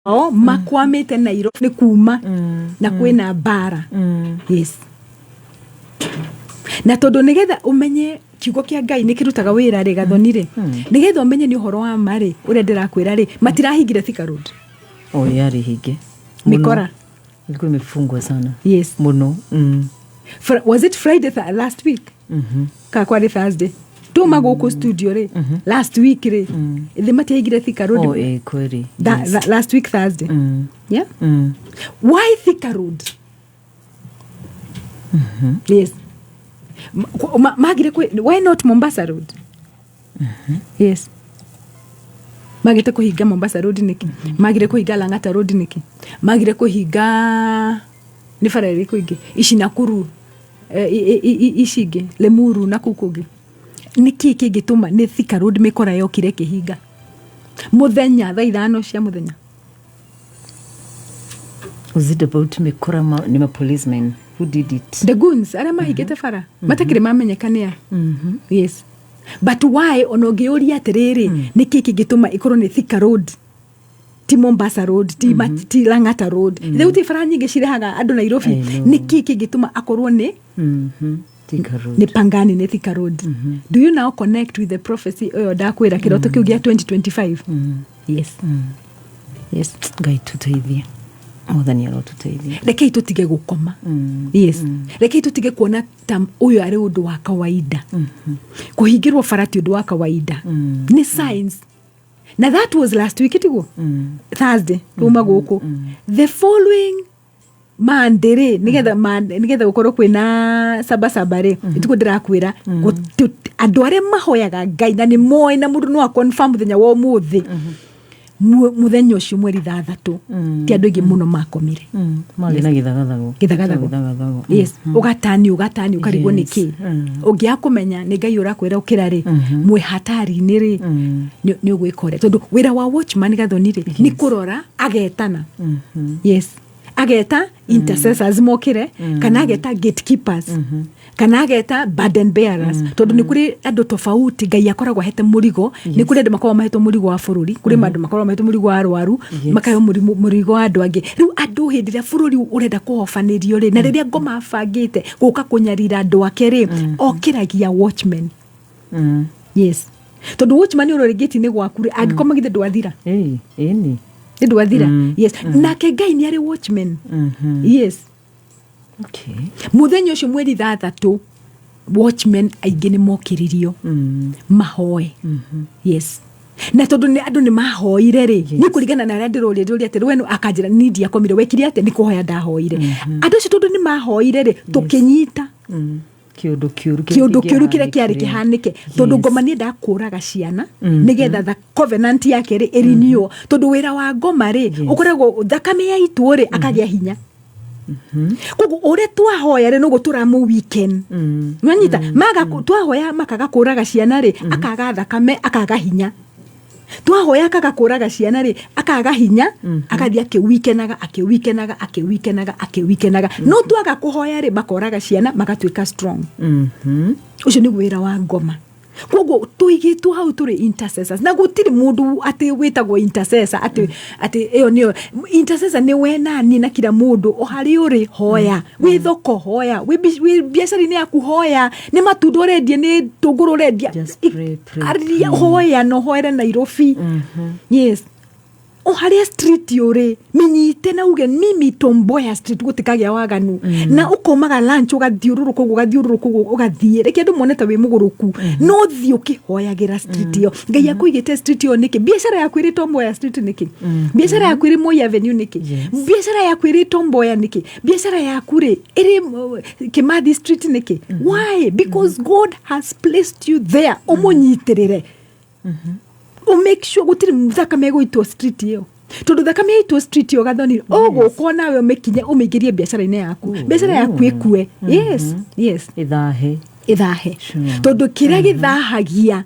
Ao makwamĩte Nairobi nĩ kuma na kwĩna mbara. Yes, na tondũ nĩgetha ũmenye kiugo kĩa Ngai nĩ kĩrutaga wĩra rĩ, Gathoni rĩ, nĩgetha ũmenye nĩ ũhoro wa ma rĩ, ũrĩa ndĩrakwĩra rĩ, matirahingire Thika Road. Oh, yarĩ hinge. Mĩkora. Ilikuwa imefungwa sana. Yes. Mũno. Was it Friday last week ka kwarĩ Thursday tuma gũkũ studio rĩ, last week rĩ, thĩ matiahingire Thika Road? Oh, eh, kweli. Last week Thursday. Yeah. Why Thika Road? Yes. Magire why not Mombasa Road? Yes, magĩte kũhinga Mombasa Road nĩkĩ? Magire kũhinga Lang'ata Road nĩkĩ? Magire kũhinga nĩ bara ĩrĩkũ ingĩ ici, Nakuru, ici ingĩ, Limuru na kũu kũngĩ? Nĩkĩ kĩngĩtũma nĩ Thika Road mĩkora yokire ĩkĩhinga mũthenya thaa 5 cia mũthenya? Was it about mĩkora nĩ ma policemen who did it? The goons arĩa mahingĩte bara matakĩrĩ mamenyeka nĩa. Yes, but why? Ona ũngĩũria atĩrĩrĩ, nĩkĩ kĩngĩtũma ĩkorwo nĩ Thika Road, ti Mombasa Road, ti Lang'ata Road? Rĩu ti bara nyingĩ cirehaga andũ Nairobi. I know. Nĩkĩ kĩngĩtũma akorwo nĩ Thika Road. Nĩ Pangani, nĩ Thika Road? Do you now connect with the prophecy ũyũ ndakwĩra, kĩroto kĩu gĩa 2025? Yes. Ngai tũteithie, Mwathani arotũteithia. Rekei tũtige gũkoma. Yes, rekei tũtige kuona ta ũyũ arĩ ũndũ wa kawaida. Kũhingĩrwo bara ti ũndũ wa kawaida, nĩ science. Na that was last week, tiguo? Thursday tuma gũkũ, the following Monday rĩ, nĩgetha gũkorwo kwĩna sabasaba rĩ, ĩtukũ ndĩrakwĩra andũ arĩa mahoyaga Ngai na nĩ moĩ na mũndũ no aconfirm mũthenya wa ũmũthĩ, mũthenya ũcio mweri 6, ti andũ aingĩ mũno makomire. Marĩ na gĩthagathago. Gĩthagathago. Gĩthagathago. Yes, ũgatani ũgatani ũkarigwo nĩ kĩ. Ũngĩaga kũmenya nĩ Ngai ũrakwĩra ũkĩra rĩ, mwĩ hatari-inĩ rĩ, nĩ ũgwĩka ũrĩa, tondũ wĩra wa watchman, Gathoni rĩ, nĩ kũrora agetana. Yes, ageta intercessors mokĩre, kana ageta gatekeepers, kana ageta burden bearers, tondũ nĩ kũrĩ andũ tofauti Ngai akoragwo ahete mũrigo. Nĩ kũrĩ andũ makoragwo mahetwo mũrigo wa bũrũri, kũrĩ andũ makoragwo mahetwo mũrigo wa arwaru, makaheo mũrigo wa andũ angĩ. Rĩu andũ hĩndĩ ĩrĩa bũrũri ũrenda kũhobanĩrio rĩ, na rĩrĩa ngoma abangĩte gũka kũnyarira andũ ake rĩ, okĩragia watchmen. Yes, tondũ watchman ũrore gate-inĩ gwaku rĩ, angĩkoma githĩ ndwathira? Ĩĩ, ĩni. Nĩ ndwathira. Yes, nake Ngai nĩ arĩ watchmen. Yes. Mũthenya ũcio mweri 6, watchmen aingĩ nĩ mokĩririo mahoe. Yes, na tondũ nĩ andũ nĩ mahoire rĩ, nĩ kũringana na arĩa ndĩroria ndĩroria atĩrĩ, we akanjĩra ni ndiakomire, wekire atĩa? Nĩ kũhoya ndahoire. Andũ acio tondũ nĩ mahoire rĩ, tũkĩnyita kĩũndũ kĩũru. Kĩũndũ kĩũru kĩrĩa kĩarĩ kĩhanĩke, tondũ ngoma nĩ endaga kũraga ciana nĩgetha the covenant yake rĩ ĩrinio, tondũ wĩra wa ngoma rĩ ũkoragwo thakame ya itwo rĩ akagĩa hinya. Koguo ũrĩa twahoya rĩ, noguo tũramũ weaken. Nwanyita maga twahoya makaga kũraga ciana rĩ, akaga thakame, akaga hinya. Twahoya akaga kũraga ciana rĩ, akaga hinya, akathiĩ akĩwikenaga, akĩwikenaga, akĩwikenaga, akĩwikenaga. No twaga kũhoya rĩ, makoraga ciana, magatuĩka strong. Ũcio nĩguo wĩra wa ngoma. Koguo tũigĩtwo hau tũrĩ intercessors, na gũtirĩ mũndũ atĩ wĩtagwo intercessor atĩ ĩyo nĩyo intercessor. Nĩ we nani na kila mũndũ o harĩ ũrĩ. Hoya wĩ thoko, hoya wĩ biacara-inĩ yaku, hoya nĩ matunda ũrendia, nĩ tũngũrũ ũrendia. Just pray, pray, Aria, hoya na ũhoere Nairobi. Yes, o harĩa street ũrĩ, mĩnyite na uge, "Mimi Tom Mboya Street gũtikagĩa waganu." Na ũkomaga lunch, ũgathiũrũrũka ũguo, ũgathiũrũrũka ũguo, ũgathiĩ. Reke andũ mone ta wĩ mũgũrũku, no thiĩ ũkĩhoyagĩra street ĩyo Ngai akũigĩte. Street ĩyo nĩkĩ? Biacara yaku ĩrĩ Tom Mboya Street nĩkĩ? Biacara yaku ĩrĩ Moi Avenue nĩkĩ? Biacara yaku ĩrĩ Tom Mboya nĩkĩ? Biacara yaku rĩ ĩrĩ Kimathi Street nĩkĩ? Why? Because God has placed you there. Ũmũnyitĩrĩre, ũmake sure gũtirĩ thakame ĩgũitwo street ĩyo, tondũ thakame yaitwo street ĩyo, Gathoni, ũgũka nawe ũmĩkinye, ũmĩingĩrie biacara-inĩ yaku, biacara yaku ĩkue. Yes. Ĩthahe. Ĩthahe. Tondũ kĩrĩa gĩthahagia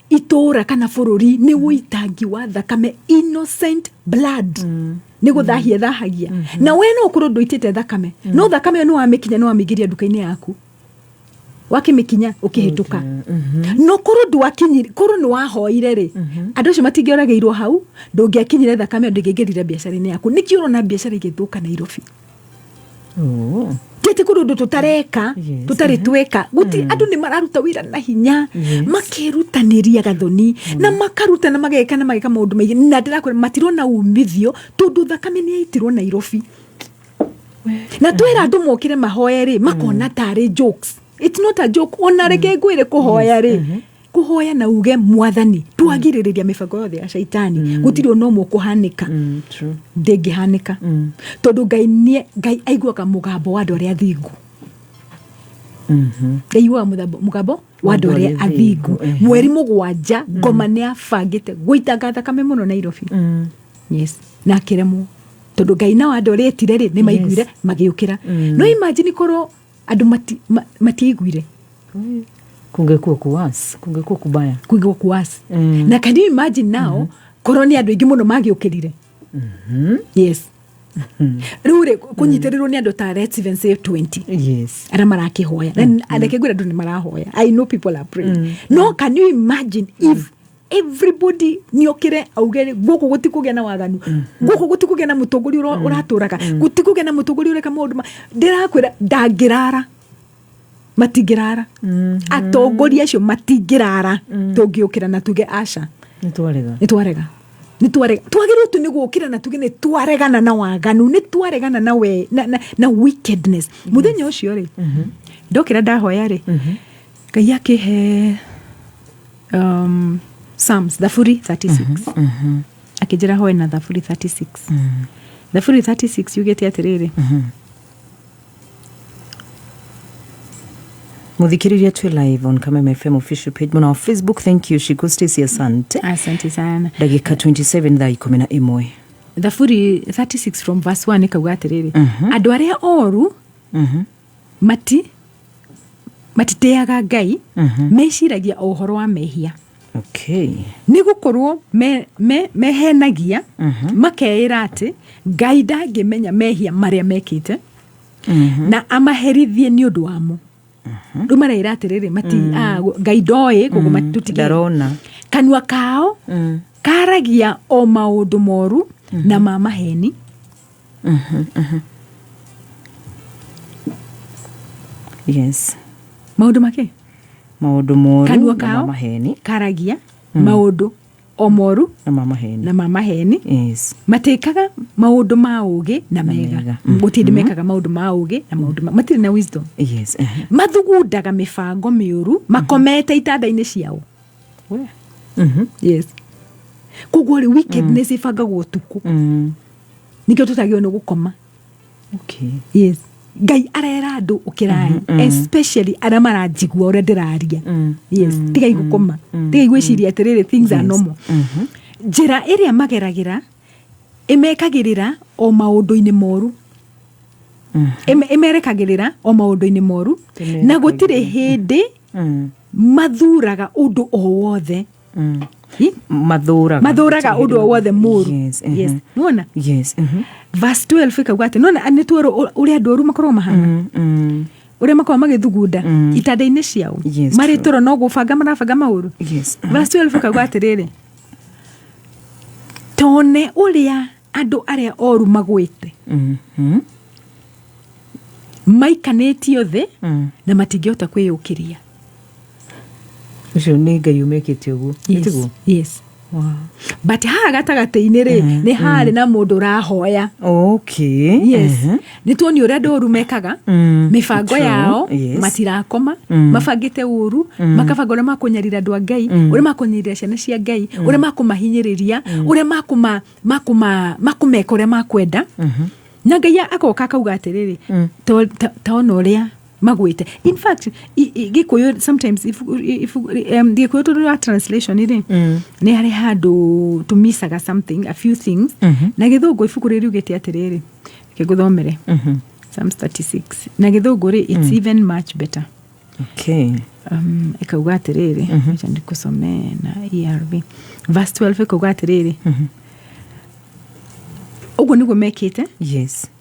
itũũra kana bũrũri nĩ ũitangi wa thakame, innocent blood. Nĩ gũthahia thahagia. Na we no ũkorwo ndũitĩte thakame, no thakame ĩyo nĩ wamĩkinya, nĩ wamĩingĩria nduka-inĩ yaku. Wakĩmĩkinya ũkĩhĩtũka, no korwo ndwakinyire, korwo nĩ wahoire rĩ, andũ acio matingĩoragĩirwo hau, ndũngĩakinyire, thakame ĩyo ndĩngĩingĩrire biacara-inĩ yaku. Nĩkĩo ũrona biacara igĩthũka Nairobi. Ti atĩ kũrĩ ũndũ tũtareka, tũtarĩ tweka guti. Andũ nĩ mararuta wĩra na hinya, makerutanĩria gathoni na makaruta na mageka na mageka maũndũ maingĩ, na ndĩrakwĩra matirona umithio tondũ thakame nĩ yaitirwo Nairobi. Na twĩra andũ mokĩre mahoye rĩ, makona tarĩ jokes. It's not a joke. Ona reke ngwĩre, kũhoya rĩ, kũhoya na uge, "Mwathani, twagirĩrĩria mĩbango yothe ya shaitani," gũtirĩ ũndũ ũmwe ũkũhanĩka. True. Ndĩngĩhanĩka tondũ Ngai nĩ Ngai aiguaga mũgambo wa andũ arĩa athingu. Ngai aiguaga mũgambo wa andũ arĩa athingu. Mweri 7 ngoma nĩ abangĩte gũitanga thakame mũno Nairobi. Yes, na akĩremwo tondũ Ngai nao andũ arĩa etire rĩ, nĩ maiguire, magĩũkĩra. No imagine korwo andũ matiaiguire. Kungekuwa kuwas, kungekuwa kubaya. Kungekuwa kuwas. Na can you imagine now korwo nĩ andũ aingĩ mũno magĩũkĩrire? Yes, rĩu rĩ, kũnyitĩrĩrwo nĩ andũ ta, let's even say, 20 arĩa marakĩhoya. Na reke ngwĩre, andũ nĩ marahoya. I know people are praying, no can you imagine if everybody nĩokĩre auge, "Gũkũ gũtikũgĩa na waganu, gũkũ gũtikũgĩa na mũtongoria ũratũraga, gũtikũgĩa na mũtongoria ũreka maũndũ ma"? Ndĩrakwĩra ndangĩrara, matingĩrara, atongoria acio matingĩrara tũngĩũkĩra na tuge aca. Nĩ twarega. Nĩ twarega, nĩ twarega. Twagĩrĩirwo tu nĩ gũkĩra na tuge nĩ twaregana na waganu, nĩ twaregana na we na wickedness. Mũthenya ũcio rĩ, ndokĩra ndahoya rĩ, Ngai akĩhe Psalms, Thaburi 36, akĩnjĩra hoe na Thaburi 36. Thaburi 36 yugĩte atĩrĩrĩ. Muthikiriria, twĩ live on Kameme FM official page mwena wa Facebook. Thank you, Shiko Stacy, asante. Asante sana. Ndagĩka 27 thaa 11. Thaburi 36 from verse 1 ĩkauga atĩrĩrĩ, andũ arĩa oru matitĩaga Ngai, meciragia o ũhoro wa mehia. Nĩ gũkorwo mehenagia makeĩra atĩ Ngai ndangĩmenya mehia marĩa mekĩte na amaherithie nĩ ũndũ wamo. Rĩu mareĩra atĩrĩrĩ, mati Ngai ndoĩ koguo tũtingĩ- Ndarona. Kanua kao karagia o maũndũ moru na ma maheni. Maũndũ make Maũndũ moru kanua na ma kao maheni. Karagia maũndũ o moru na ma maheni. Na ma maheni. Matĩkaga maũndũ ma ũgĩ na mega. Mega. Gũtirĩ mekaga maũndũ ma ũgĩ na maũndũ matirĩ na wisdom. Mathugundaga mĩbango mĩũru makomete itanda-inĩ ciao. We. Yes, koguo rĩ, wickedness ĩbangagwo ũtukũ. Nĩkĩo tũtagĩrĩirwo nĩ gũkoma. Yes, Ngai arera andũ ũkĩrai, especially arĩa maranjigua ũrĩa ndĩraria. Yes, tigai gũkoma, tigai gwĩciria atĩrĩrĩ things are normal. Njĩra ĩrĩa mageragĩra ĩmekagĩrĩra o maũndũ-inĩ moru. Ĩmerekagĩrĩra o maũndũ-inĩ moru na gũtirĩ hĩndĩ mathuraga ũndũ o wothe. Hi? Mathũraga. Mathũraga ũndũ o wothe mũru. Yes, nĩwona? Yes. Verse 12 ĩkauga atĩ, nona nĩ tuorũ ũrĩa andũ oru makoragwo mahana, ũrĩa makoragwo magĩthugunda itanda-inĩ ciao, marĩ toro no gũbanga marabanga maũru. Verse 12 ĩkauga atĩrĩrĩ, tone ũrĩa andũ arĩa oru magwĩte, maikanĩtio thĩ na matingĩhota kwĩyũkĩria. Ũcio nĩ Ngai ũmekĩte ũguo. Yes. Tiguo? Yes. But haha gatagatĩ-inĩ rĩ, nĩ harĩ na mũndũ ũrahoya. Yes. Nĩ tuoni ũrĩa andũ oru mekaga mĩbango yao. Matirakoma, mabangĩte ũru, makabanga ũrĩa makũnyarira andũ a Ngai, ũrĩa makũnyarira ciana cia Ngai, ũrĩa makũmahinyĩrĩria, ũrĩa makũmeka ũrĩa makwenda. Na Ngai agoka akauga atĩrĩrĩ, "Ta ona ũrĩa magwĩte." In fact, Gĩkũyũ sometimes Gĩkũyũ tondũ wa translation rĩ, nĩ harĩ handũ tũmisaga something, a few things. Na Gĩthũngũ ibuku rĩrĩ riugĩte atĩrĩrĩ, reke ngũthomere Psalms 36 na Gĩthũngũ rĩ, it's even much better. Ĩkauga atĩrĩrĩ, acha nikusomee na ERV, verse 12 ĩkauga atĩrĩrĩ, ũguo nĩguo mekĩte.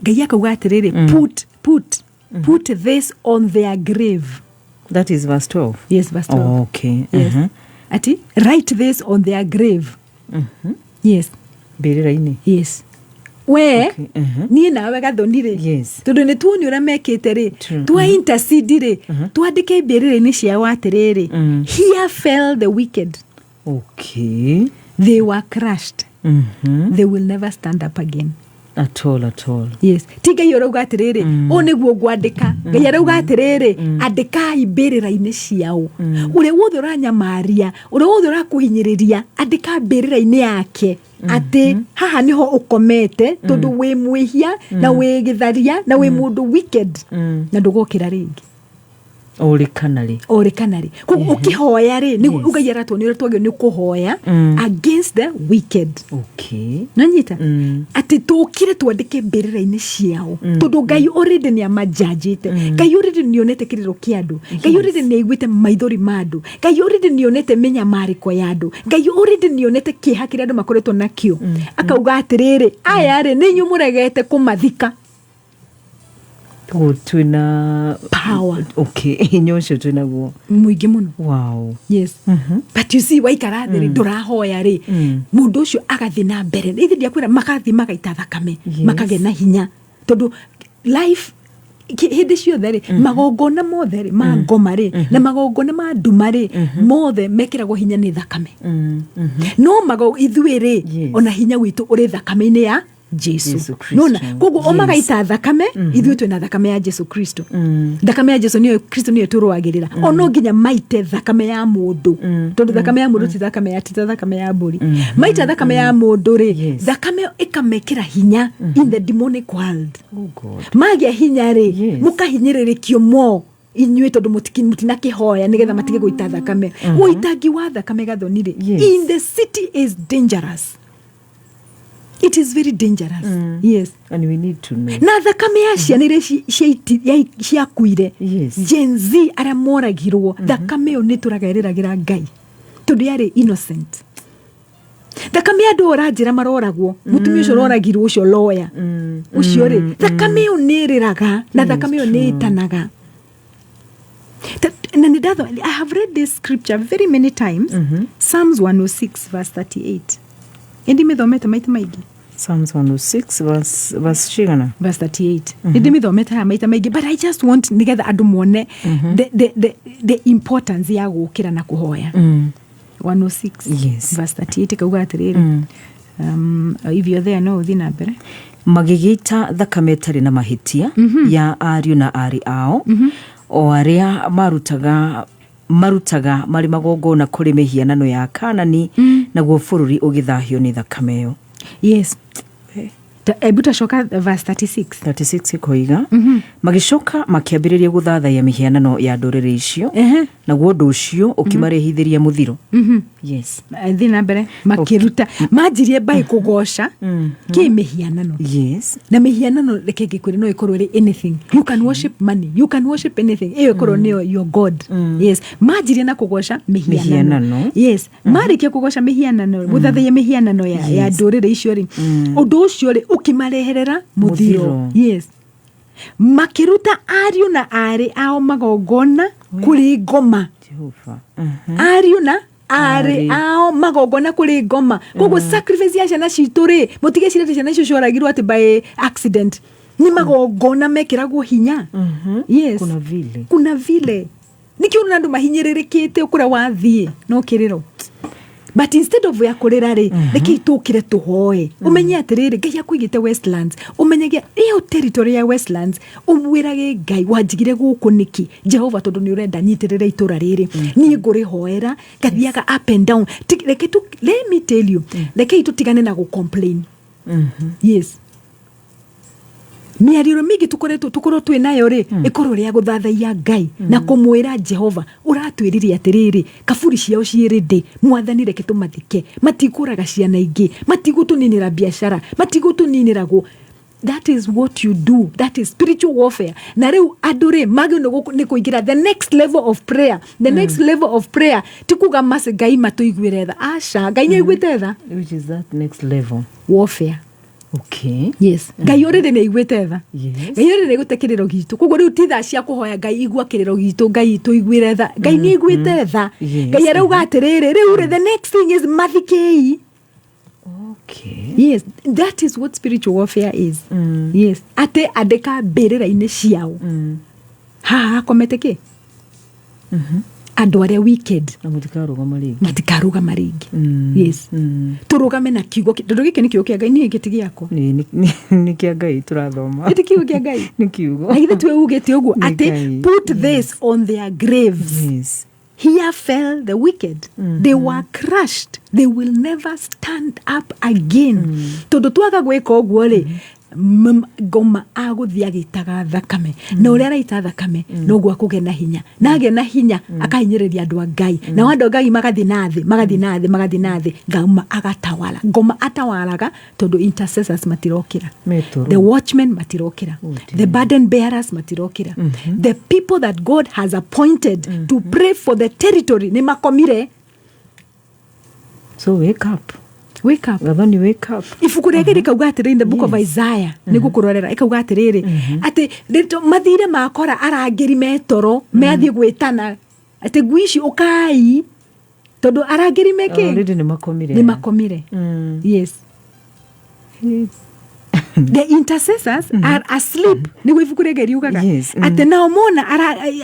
Ngai akauga atĩrĩrĩ, put this on their grave. That is verse 12. Yes, verse 12. Okay. Yes. Ati write this on their grave. Yes. Mbĩrĩra-inĩ. Yes, we. Okay, Niĩ nawe, Gathoni rĩ, tondũ nĩ tuoni ũrĩa mekĩte rĩ, twa intercede rĩ, twandĩke mbĩrĩra-inĩ ciao atĩrĩrĩ, "Here fell the wicked." "They were crushed." "They will never stand up again." At all, at all. Yes, ti Ngai ũrauga atĩrĩrĩ, ũũ nĩguo ngwandĩka. Ngai arauga atĩrĩrĩ, andĩkai mbĩrĩra-inĩ ciao. Ũrĩa wothe ũranyamaria, ũrĩa wothe ũrakũhinyĩrĩria, andĩka mbĩrĩra-inĩ yake atĩ haha nĩho ũkomete, tondũ wĩ mwĩhia na wĩ gĩtharia na wĩ mũndũ wicked na ndũgokĩra rĩngĩ. Ũrĩ kana rĩ. Orĩ kana rĩ. Koguo ũkĩhoya rĩ, nĩguo Ngai aratuonia ũrĩa twagĩrĩirwo nĩ kũhoya against the wicked. Nanyita atĩ tũkire twandĩke mbĩrĩra-inĩ ciao, tondũ Ngai already nĩ amanjanjĩte. Ngai already nĩ onete kĩrĩro kĩa andũ. Ngai already nĩ aiguĩte maithori ma andũ. Ngai already nĩ onete mĩnyamarĩko ya andũ. Ngai already nĩ onete kĩeha kĩrĩa andũ makoretwo nakĩo. Akauga atĩrĩrĩ, aya rĩ, nĩ inyuĩ mũregete kũmathika. Koguo twĩna Power. Okay, hinya ũcio twĩnaguo. Mũingĩ mũno. Yes, but you see, waikara thĩ rĩ, ndũrahoya rĩ, mũndũ ũcio agathiĩ na mbere. Ithe ndiakwĩra magathiĩ magaita thakame, makagĩa na hinya, tondũ life hĩndĩ ciothe rĩ, magongona mothe rĩ ma ngoma rĩ na magongona ma nduma rĩ, mothe mekĩragwo hinya nĩ thakame. No mago ithuĩ rĩ, ona hinya witũ ũrĩ thakame-inĩ ya Jesu. Jesu Kristo. Nona koguo o magaita thakame, ithuĩ twĩna thakame ya Jesu Kristo. Thakame ya Jesu nĩyo Kristo nĩyo tũrũagĩrĩra. O no nginya maite thakame ya mũndũ, tondũ thakame ya mũndũ ti thakame ya ti ta thakame ya mbũri. Maita thakame ya mũndũ rĩ, thakame ĩyo ĩkamekĩra hinya in the demonic world. Oh God. Magĩa hinya rĩ, mũkahinyĩrĩrĩkio mo inyuĩ, tondũ mũtinakĩhoya nĩgetha matige gũita thakame. Ũitangi wa thakame, Gathoni rĩ, in the city is dangerous. It is very dangerous, yes. And we need to know. Na thakame ya ciana iria ciakuire, Gen Z arĩa moragirwo, thakame ĩyo nĩ tũraga ĩrĩragĩra Ngai, tondũ yarĩ innocent. Thakame ya andũ ũranjĩra maroragwo, mũtumia ũcio ũroragirwo, ũcio lawyer ũcio rĩ, thakame ĩyo nĩ ĩrĩraga na thakame ĩyo nĩ ĩtanaga. Na nĩ I have read this scripture very many times, Psalms 106 verse 38. Ĩndĩ mĩthomete maita maingĩ. Psalms 106 verse cigana? Verse 38. Nĩ ndĩmĩthomete haha maita maingĩ, but I just want nĩgetha andũ mone the importance ya gũkĩra na kũhoya. 106 verse 38 kauga atĩrĩrĩ, if you're there, no ũthiĩ na mbere. Magĩgĩita thakame ĩtarĩ na mahĩtia ya ariũ na arĩ ao, o arĩa marutaga marĩ magongona kũrĩ mĩhianano ya Kanani, naguo bũrũri ũgĩthahio nĩ thakame ĩyo. Yes. Ebu tacoka verse 36. 36 ĩkoiga, magĩcoka makĩambĩrĩria gũthathaiya mĩhianano ya ndũrĩrĩ icio, naguo ũndũ ũcio ũkĩmarehithĩria mũthiro. Yes. Thiĩ na mbere. Makĩruta, manjirie mbaĩ kũgoca kĩ mĩhianano. Na mĩhianano, reke ngĩkwĩre, no ĩkorwo ĩrĩ anything. You can worship money, you can worship anything, ĩyo ĩkorwo nĩyo your god. Yes, manjirie na kũgoca mĩhianano. Mĩhianano. Yes, marĩkia kũgoca mĩhianano, gũthathaiya mĩhianano ya ndũrĩrĩ icio rĩ, ũndũ ũcio rĩ ũkĩmareherera mũthiro. Mũthiro. Yes, makĩruta ariũ na arĩ ao magongona kũrĩ ngoma. Jehova. Ariũ na arĩ Arĩ. ao magongona kũrĩ ngoma. Koguo sacrifice ya ciana citũ rĩ, mũtigecirĩte ciana icio cioragirwo atĩ by accident, nĩ magongona mekĩragwo hinya. Yes. Kuna vile. Kuna vile nĩkĩo ũrona andũ mahinyĩrĩrĩkĩte kũrĩa wathiĩ no kĩrĩro. But instead of ya kũrĩra rĩ, rekei tũkĩre tũhoe. Ũmenye atĩrĩrĩ, Ngai akũigĩte Westlands, ũmenyage ĩyo territory ya Westlands, ũmwĩrage Ngai, wanjigire gũkũ nĩkĩ, Jehova? Tondũ nĩ ũrenda nyitĩrĩre itũra rĩrĩ, niĩ ngũrĩhoera ngathiaga up and down. Reke tu, let me tell you, rekei tũtigane na gũ complain. Yes, mĩario ĩrĩa mĩingĩ tũkoretwo tũkorwo twĩ nayo rĩ, ĩkorwo rĩa gũthathaiya Ngai na kũmwĩra Jehova, ũratwĩrire atĩrĩrĩ, kaburi ciao ciĩ ndĩ Mwathani, reke tũmathike, matikũraga ciana ingĩ, matigũtũninĩra biacara, matigũtũninĩra gũ. That is what you do. That is spiritual warfare. Na rĩu andũ rĩ magĩrĩirwo nĩ kũingĩra the next level of prayer. The next level of prayer ti kuga maci Ngai matũiguĩre tha. Aca, Ngai nĩ aiguĩte tha. Which is that next level? Warfare. Yes, Ngai ũrĩrĩ nĩ aiguĩte tha. Ngai ũrĩrĩ nĩ aiguĩte kĩrĩro gitũ. Koguo rĩu ti thaa cia kũhoya Ngai igua kĩrĩro gitũ, Ngai tũiguĩre tha. Ngai nĩ aiguĩte tha. Ngai arauga atĩrĩrĩ, rĩu rĩ, the next thing is mathikĩi. Yes, that is what spiritual warfare is. Yes, atĩ andĩka mbĩrĩra-inĩ ciao haha hakomete kĩ andũ arĩa wicked. Na mũtikarũgama rĩngĩ. Matikarũgama rĩngĩ. Yes. Tũrũgame na kiugo tondũ gĩkĩ nĩ kiugo kĩa Ngai, niĩ gĩkĩ ti gĩakwa. Nĩ kĩa Ngai tũrathoma. Nĩ ti kiugo kĩa Ngai. Nĩ kiugo. Na githĩ tiwe ugĩte ũguo Nĩ atĩ Ngai. put this on their graves. Here fell the wicked. They were crushed. They will never stand up again. Tondũ twaga gwĩka ũguo rĩ, ngoma agũthiĩ agĩitaga thakame, na ũrĩa araita thakame noguo akũgĩa na hinya, na agĩa na hinya akahinyĩrĩria andũ a Ngai, nao andũ a Ngai magathiĩ na thĩ, magathiĩ na thĩ, magathiĩ na thĩ. Ngoma agatawara, ngoma atawaraga tondũ intercessors matirokĩra. Metoro. The watchmen matirokĩra. Oh, dear. The burden bearers matirokĩra. The people that God has appointed to pray for the territory nĩ makomire. So wake up. Wake up. Gathoni, wake up. Ibuku rĩa Ngai rĩkauga atĩrĩrĩ, in the book of Isaiah, nĩ gũkũrorera ĩkauga atĩrĩrĩ, atĩ mathire makora arangĩri metoro mathiĩ gwĩtana atĩ ngui ici ũkai, tondũ arangĩri mekĩ? Already nĩ makomire. Nĩ makomire. Yes. The intercessors are asleep, nĩguo ibuku rĩa Ngai riugaga. Atĩ nao mona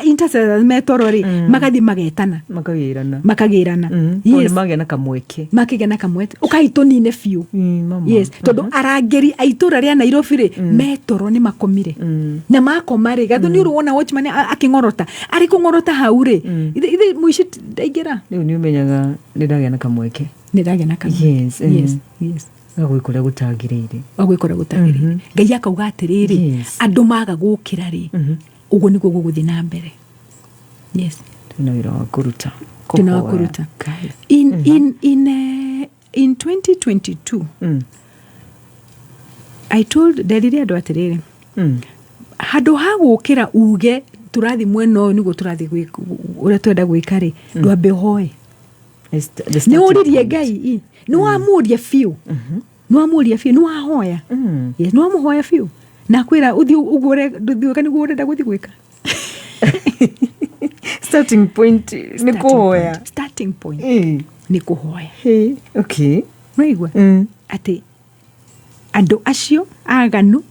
intercessors metoro rĩ, magathiĩ magetana. Makagĩrana. Makagĩrana. Yes. Nĩ magĩa na kamweke. Makĩgĩa na kamweke, ũkai tũnine biũ. Mama. Yes, tondũ arangĩri a itũra rĩa Nairobi rĩ, metoro, nĩ makomire. Na makoma rĩ, gathu nĩ ũrĩ wona watchman akĩng'orota, arĩ kũng'orota hau rĩ, ithe mũici ndaingĩra. Rĩu nĩ ũmenyaga nĩ ndagĩa na kamweke. Nĩ ndagĩa na kamweke. Yes. Gagwĩka ũrĩa gũtagĩrĩire. Wagwĩka ũrĩa gũtagĩrĩire. Ngai akauga atĩrĩrĩ, andũ maga gũkĩra rĩ, ũguo nĩguo gũgũthiĩ na mbere. Yes. Twĩna wĩra wa kũruta. Twĩna wa Kũhoya. kũruta. Ngai. In 2022, I told, nderire andũ atĩrĩrĩ, handũ ha gũkĩra uge tũrathiĩ mwena ũyũ nĩguo tũrathiĩ ũrĩa tũrenda gwĩka rĩ, ndwambe ũhoe. The Nĩ starting ũririe point. Ngai i, nĩ wamũria biũ, nĩ wamũria biũ, nĩ wahoya. Yes, nĩ wamũhoya biũ na akwĩra ũthiĩ ũguo ndũthiĩ gwĩka nĩguo ũrenda gũthiĩ gwĩka. Starting point nĩ Starting kũhoya. point. Starting point nĩ kũhoya. Hey, okay. Nĩwaigua atĩ andũ acio aganu,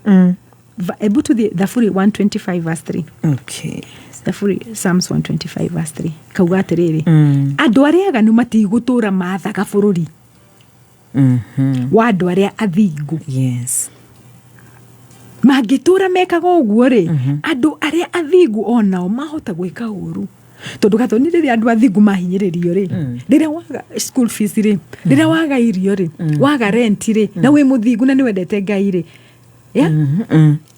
ebu tũthiĩ Thaburi 125 verse 3. Thaburi, Psalms 125 verse 3 kauga atĩrĩrĩ, andũ arĩa aganu matigũtũra mathaga bũrũri wa andũ arĩa athingu. Mangĩtũra mekaga ũguo rĩ, andũ arĩa athingu onao mahota gwĩka ũru, tondũ gathoni rĩrĩa andũ athingu mahinyĩrĩrio rĩ, rĩrĩa waga school fees rĩ, rĩrĩa waga irio rĩ, waga rent rĩ, na wĩ mũthingu na nĩ wendete Ngai rĩ, yeah?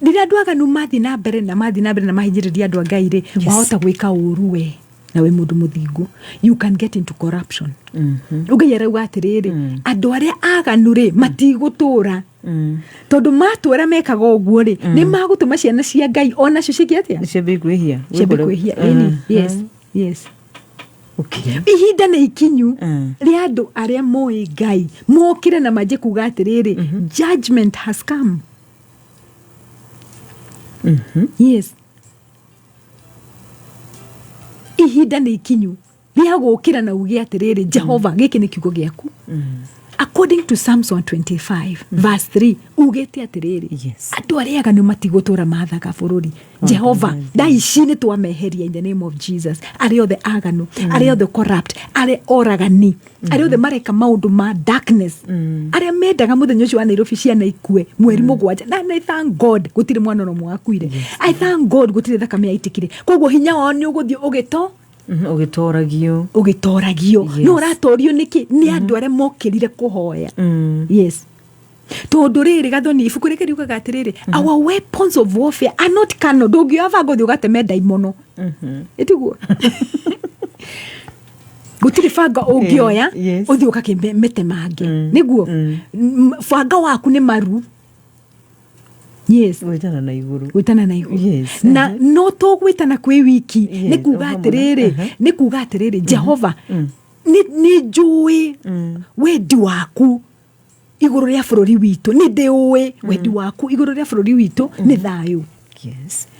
Rĩrĩa andũ aganu mathiĩ na mbere na mathiĩ na mbere na mahinyĩrĩria andũ a Ngai rĩ, wahota gwĩka ũru we na wĩ mũndũ mũthingu, you can get into corruption. Ngai arauga atĩrĩrĩ, andũ arĩa aganu rĩ, matigũtũra, tondũ matũra mekaga ũguo rĩ, nĩ magũtũma ciana cia Ngai onacio ciĩke atĩa? Ciambie kwĩhia. Ciambie kwĩhia. Ĩni, yes. Ihinda nĩ ikinyu rĩa andũ arĩa moĩ Ngai mokĩre na manjie kuga atĩrĩrĩ, judgment has come. Yes, ihinda nĩ ikinyu rĩa gũkĩra na uge atĩrĩrĩ, Jehova, gĩkĩ nĩ kiugo gĩaku according to Psalms 125 verse 3, ugĩte atĩrĩrĩ, andũ arĩa aganu matigũtũra mathaga bũrũri. Jehova, thaa ici nĩ twameheria in the name of Jesus, arĩa othe aganu, arĩa othe corrupt, arĩa oragani, arĩa othe mareka maũndũ ma darkness, arĩa mendaga mũthenya ũcio wa Nairobi ciana ikue mweri 7. Na I thank God gũtirĩ mwana ona ũmwe wakuire. I thank God gũtirĩ thakame yaitĩkire. Koguo hinya wao nĩ ũgũthiĩ ũgĩto Ũgĩtoragio. Ũgĩtoragio. No ũratorio nĩkĩ? Nĩ andũ arĩa mokĩrire kũhoya. Yes, tondũ rĩrĩ, gathoni, ibuku rĩkĩ riugaga atĩrĩrĩ, our weapons of warfare are not carnal. Ndũngĩoya banga ũthiĩ ũgateme ndaimono, ĩtiguo? Gũtirĩ banga ũngĩoya ũthiĩ ũgakĩmĩtemange nĩguo. Banga waku nĩ maru. Yes. Gwĩtana na igũrũ. Gwĩtana na igũrũ. Na no to gwĩtana kwĩ wiki. Nĩ kuga o hamwe na- atĩrĩrĩ, nĩ kuga atĩrĩrĩ, Jehova, nĩ njũĩ wendi waku. Igũrũ rĩa bũrũri witũ, nĩ ndĩũĩ wendi waku igũrũ rĩa bũrũri witũ nĩ thayũ.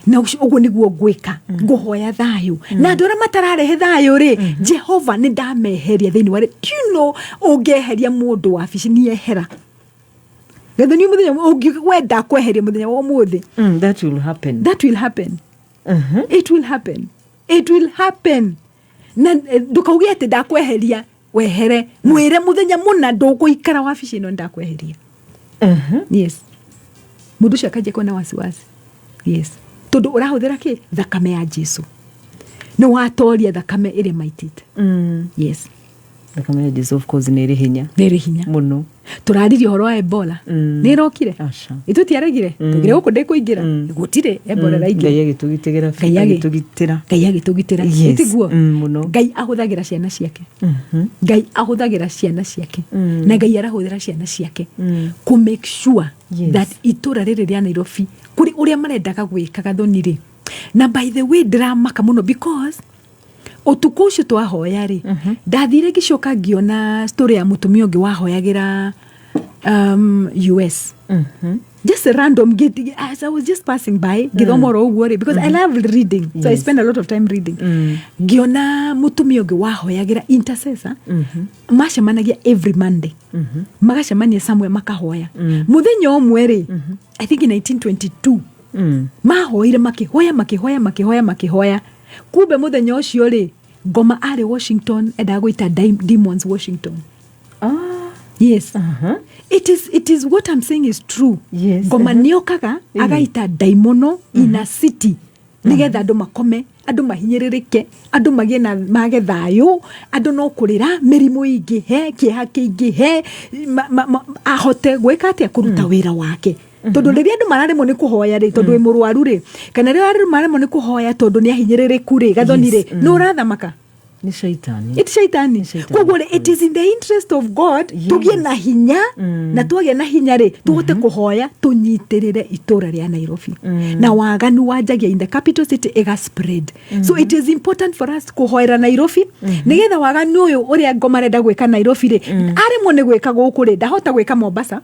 Na ũguo nĩguo ngwĩka, ngũhoya thayũ, na andũ arĩa matararehe thayũ rĩ, Jehova, nĩ ndameheria thĩinĩ wa rĩ. Do you know, ũngĩeheria mũndũ wabici, nĩehera Gathoni mũthenya ũngĩwenda kweheria mũthenya wa ũmũthĩ. That will happen. That will happen. It will happen, it will happen. Na ndũkauge atĩ ndakweheria wehere, mwĩre mũthenya mũna ndũgũikara wabici ĩno, ndakweheria. Yes, mũndũ ũcio akanjia kuona wasiwasi. Yes, tondũ ũrahũthĩra kĩ? Thakame ya Jesu. Nĩ watoria thakame ĩrĩa maitĩte. Yes. Thakame ya Jesu, of course, nĩ ĩrĩ hinya. Nĩ ĩrĩ hinya. Mũno. Tũraririe ũhoro wa Ebola. Nĩ ĩrokire? Aca. Itutiaregire tugire gũkũ ndĩkũingĩra, gũtirĩ Ebola ĩraingĩra. Ngai agĩtũgitĩra. Ngai Agĩtũgitĩra. Ngai agĩtũgitĩra. Tiguo? Mũno. Ngai ahũthagĩra ciana ciake. Ngai ahũthagĩra ciana ciake, na Ngai arahũthĩra ciana ciake kũ make sure that itũra rĩrĩ rĩa Nairobi kũrĩ ũrĩa marendaga gwĩka Gathoni rĩ. Na by the way, ndĩramaka mũno because ũtukũ ũcio twahoya rĩ, ndathire ngĩcoka ngĩona story ya mũtumia ũngĩ wahoyagĩra US. Just a random get, as I was just passing by, ngĩthoma oro ũguo rĩ, because I love reading, so I spend a lot of time reading, ngĩona mũtumia ũngĩ wahoyagĩra, intercessor, macemanagia every Monday, magacemania somewhere makahoya. Mũthenya ũmwe rĩ, I think in 1922, mahoire, makĩhoya, makĩhoya, makĩhoya, makĩhoya. Kumbe mũthenya ũcio rĩ, ngoma arĩ Washington, endaga gwĩta demons Washington. Yes. It is what I'm saying is true. Ngoma nĩokaga agaita ndaimono in a city nĩgetha andũ makome, andũ mahinyĩrĩrĩke, andũ magĩe na mage thayũ, andũ no kũrĩra, mĩrimũ ĩingĩhe, kĩeha kĩingĩhe, ahote gwĩka atĩa? Kũruta wĩra wake. Tondũ rĩrĩa andũ mararemwo nĩ kũhoya rĩ, tondũ wĩ mũrwaru rĩ, kana rĩrĩa andũ mararemwo nĩ kũhoya tondũ nĩ ahinyĩrĩrĩku rĩ, Gathoni rĩ, nĩ ũrathamaka. Nĩ shaitani. It shaitani. Nĩ shaitani. Koguo rĩ, it is in the interest of God tũgĩe na hinya, na twagĩa na hinya rĩ, tũhote kũhoya tũnyitĩrĩre itũra rĩa Nairobi. Na waganu wanjagia in the capital city, ĩga spread. So it is important for us kũhoera Nairobi nĩgetha waganu ũyũ ũrĩa ngoma arenda gwĩka Nairobi rĩ, aremwo nĩ gwĩka gũkũ rĩ, ndahota gwĩka Mombasa,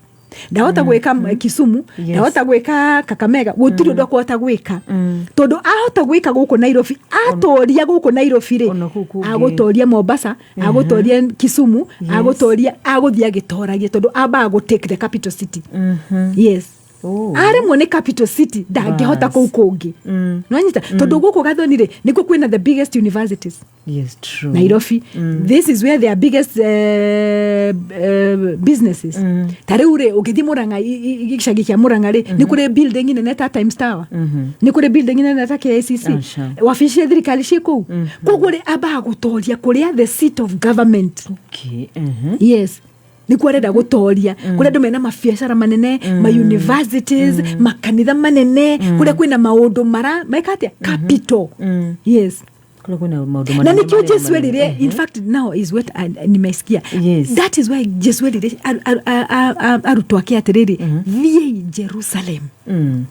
ndahota gwĩka Kisumu, ndahota gwĩka Kakamega, gũtirĩ ũndũ akũhota gwĩka, tondũ ahota gwĩka gũkũ Nairobi, atoria gũkũ Nairobi rĩ, Ona kũu kũngĩ. Agũtoria Mombasa, agũtoria Kisumu, agũtoria, agũthiĩ agĩtoragia, tondũ ambaga gũ take the capital city. Yes. Aremwo nĩ capital city, ndangĩhota Bas. kũu kũngĩ. Nonyita, tondũ gũkũ Gathoni rĩ, nĩkuo kwĩna the biggest universities. Yes, true. Nairobi, this is where their biggest businesses. Ta rĩu rĩ, ũngĩthiĩ Mũrang'a, gĩcagi kĩa Mũrang'a rĩ, nĩ kũrĩ building nene ta Times Tower, nĩ kũrĩ building nene ta KICC. Aca. Wabici cia thirikari ciĩ kũu. Koguo rĩ, ambaga gũtoria kũrĩa the seat of government. Yes, nĩkuo arenda gũtoria, kũrĩa andũ mena mabiacara manene, ma universities, makanitha manene, kũrĩa kwĩna maũndũ mara meka atĩa, capital. Yes. Kũrĩa kwĩna maũndũ Na manene nikio manene Jesu manene. erire, in fact now is what nimesikia. That is why Jesu erire arutwo ake atĩrĩrĩ, "Thiĩi Jerusalem,"